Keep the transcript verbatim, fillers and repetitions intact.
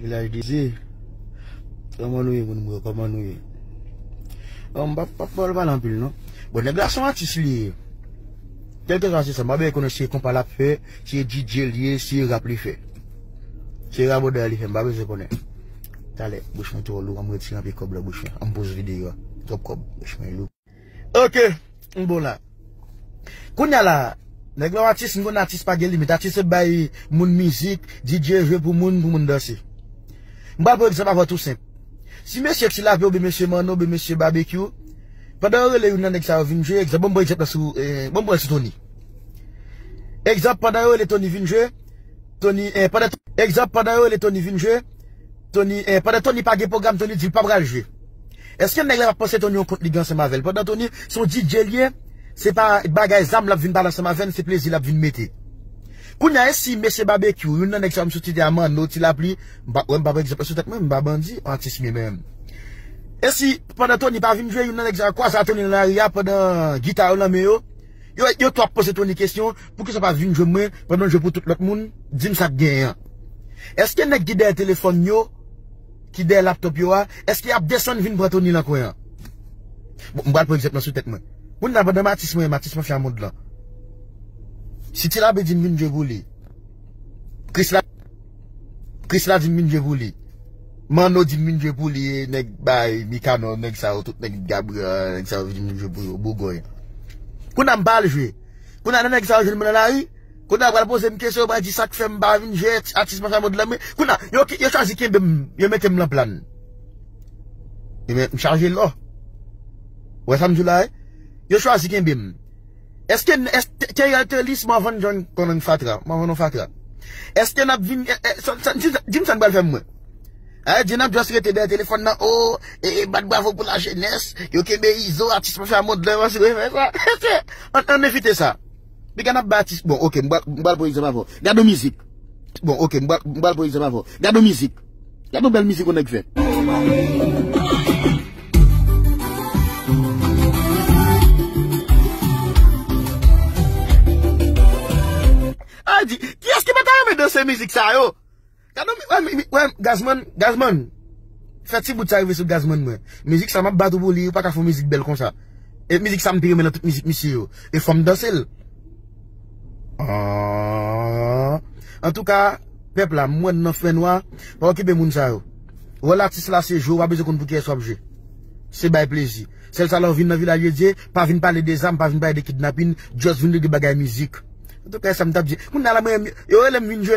Vilaj de Zye. Kòman nou ye, moun mwen? Kòman nou ye? Bon, m pa, pa, pa pale anpil, non. Bon, nèg la se yon atis li ye. Kèlkeswa se sa, m pa bezwen konnen si se konpa l ap fè, si se D J li ye, si se rap li fè. Si se rabòday li fè, m pa bezwen konnen. Talè, bouch mwen twò lou, an m retire anpil kòb nan bouch mwen. An m poze videyo a. Twòp kòb, bouch mwen lou. Ok, m bon la. Kounye a la, nèg la yon atis, m konn atis pa gen limit. Atis se bay moun mizik, D J jwe pou moun, pou moun danse. M pral pran egzanp avè w tou senp. Si mesye Ti Lapè oubyen mesye Manno oubyen mesye Babekyou, pandan yo rele youn nan nèg sa yo vin jwe, egzanp, ban m pran egzanp la sou, eh, ban m pran sou Tony. Egzanp, pandan yo rele Tony vin jwe, Tony, eh, pandan, egzanp, pandan yo rele Tony vin jwe, Tony, eh, pandan Tony pa gen pwogram, Tony di l pa pral jwe. Èske nèg la p ap panse Tony yon kont li gen ansanm avè l? Pandan Tony, se yon D J li ye, se pa bagay zam l ap vin pale ansanm avè n, se plezi l ap vin mete. Kounye a, e si mesye Babekyou, youn nan nèg sa yo m sot site a, Manno, Ti Lapli, m pa, wè, m pa pran egzanp sou tèt mwen, m pa bandi, atis m ye menm. E si, pandan Tony pa vin jwe, youn nan nèg sa yo kwaze a Tony nan lari a, pandan gita yo nan men yo, Yo, yo tou ap poze Tony kesyon, poukisa w pa vin jwe mwen pandan w jwe pou tout lòt moun? Di m sa k genyen an. Èske nèg ki dèyè telefòn yo, ki dèyè laptòp yo a, èske y ap desann vin pran Tony nan kwen an? Bon, m pral pran egzanp lan sou tèt mwen. Moun nan pandan m atis mwen, m atis mafya mond lan. Si Ti Lapli di m vin jwe pou li, Krisla, Krisla di m vin jwe pou li. Manno di m vin jwe pou li, nèg bay, Mikanò, nèg sa yo, tout nèg Gabriel, nèg sa yo vin jwe pou yo, Bougòy. Kounye a m pa al jwe. Kounye a lè nèg sa yo jwenn mwen nan lari, kounye a yo pral poze m kesyon, yo pral di sa k fè m pa vin jwe, atis mafya mond lan mwen. Kounye a, yo, yo chwazi kenbe m, yo mete m nan plan. Yo met m chaje lò. Ou wè sa m di w la, wi? Yo chwazi kenbe m. Èske, èske Theriel Thelis, Marvan John, konnen fatra, Marvan yon fatra. Èske n ap vin, e, e, sa, sa, di, di m sa n pral fè mwen. A, di n ap just rete dèyè telefòn nan, o, e, e, bat bravo pou lajenès, yo kenbe Izo, atis mafya mond lan, yo asire fè sa. An, an evite sa. Piga n ap bay atis, bon, ok, m pral, m pral pran egzanp avè w. Gade yon mizik. Bon, ok, m pral, m pral pran egzanp avè w. Gade yon mizik. Gade yon bèl mizik yon nèg fè. A di, kiyès ki pa ta renmen danse mizik sa yo? Gade yon mi-, wè, mi-, mi-, wè, Gazman, Gazman. Fè ti bout sa rive sou Gazman mwen. Mizik sa m ap bat ou pou li, ou pa ka fè yon mizik bèl konsa. E mizik sa m pi renmen nan tout mizik misye yo. E fò m danse l. Ah. Antouka, pèp la, m wè n nan fènwa, pa okipe moun sa yo. Wòl atis la se jwe, w pa bezwen konn pou kiyès w ap jwe. Se bay plezi. Sèl sa lè w vin nan Vilaj de Dye, pa vin pale de zam, pa vin pale de kidnapin, just vin regle bagay mizik. Antouka, e sa m t ap di. Moun nan la, mwen, yo rele m vin jwe la.